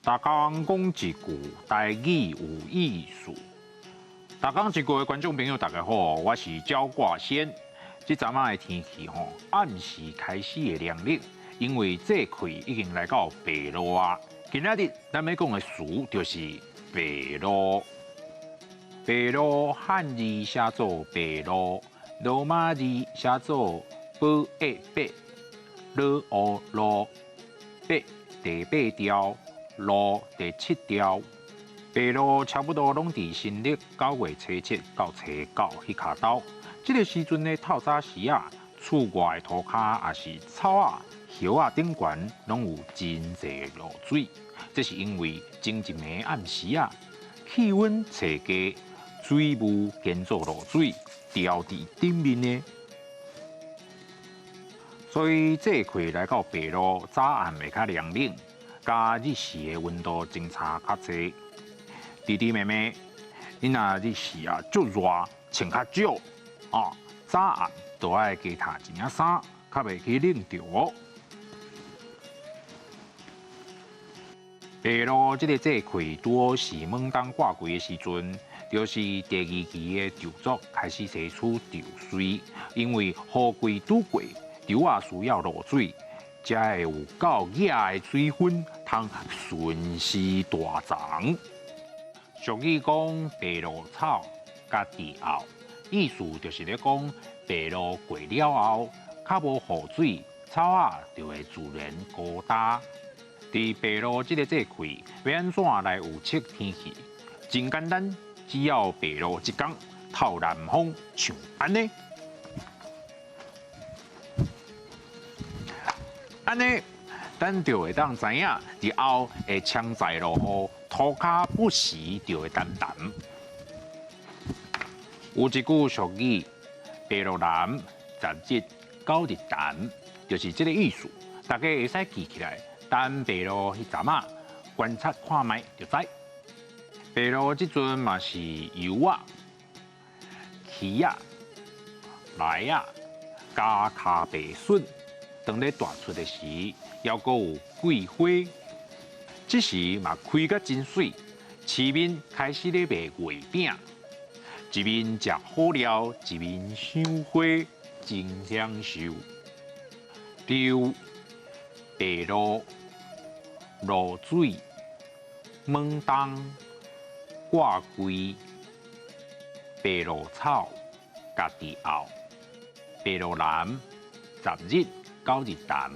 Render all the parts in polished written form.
逐工講一句台語有意思。逐工一句的觀眾朋友，大家好，我是焦掛先。這陣仔的天氣吼，暗時開始會涼冷，因為節氣已經來到白露啊。今仔日咱欲講的詞就是白露。白露漢字寫做白露，羅馬字寫做寶一八，魯烏露，八第八調。露第七調，白露差不多攏佇新曆9月初7到初9彼跤兜。這個時陣的透早時啊，厝外塗跤抑是草仔、葉仔頂懸，攏有真濟露水。這是因為前一暝暗時啊，氣溫揣低，水霧變做露水，掉佇頂面的。所以節氣來到白露，早暗會較涼冷。佮日時的溫度相差較濟，弟弟妹妹，你若日時啊足熱，穿較少，啊，早暗都愛加罩一領衫，較袂去冷著哦。白露這个節氣拄好是猛冬掛季的時陣，就是第二期的稻作開始提出稻穗，因為雨季拄過，稻仔需要露水。才會有夠額的水分，通順勢大長。俗語講白露草，佮地後，意思就是咧講白露過了後，較無雨水，草仔就會自然孤單。佇白露這個節氣，欲按怎來預測天氣？真簡單，只要白露一工，透南風，像按呢。按呢，咱就會當知影，日後會槍在落雨，塗跤不時就會澹澹。有一句俗語：白露南，十日九日澹，就是這个意思。大家會使記起來，等白露彼陣仔，觀察看覓就知。白露這陣嘛是柚仔、柿仔、梨仔、佮跤白筍。當咧大出的時，猶閣有桂花，這時嘛開甲真媠，市面開始咧賣月餅，一面食好料，一面賞花，真享受。稻、白露、露水、猛冬、掛季、白露草、家己後、白露南、十日。九日澹，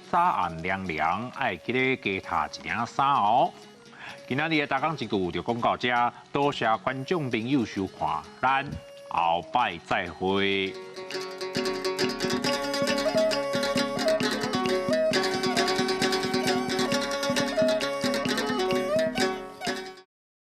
早暗涼涼，愛記得加罩一領衫哦。今仔日的逐工一句就講到這，多謝觀眾朋友收看，咱後擺再會。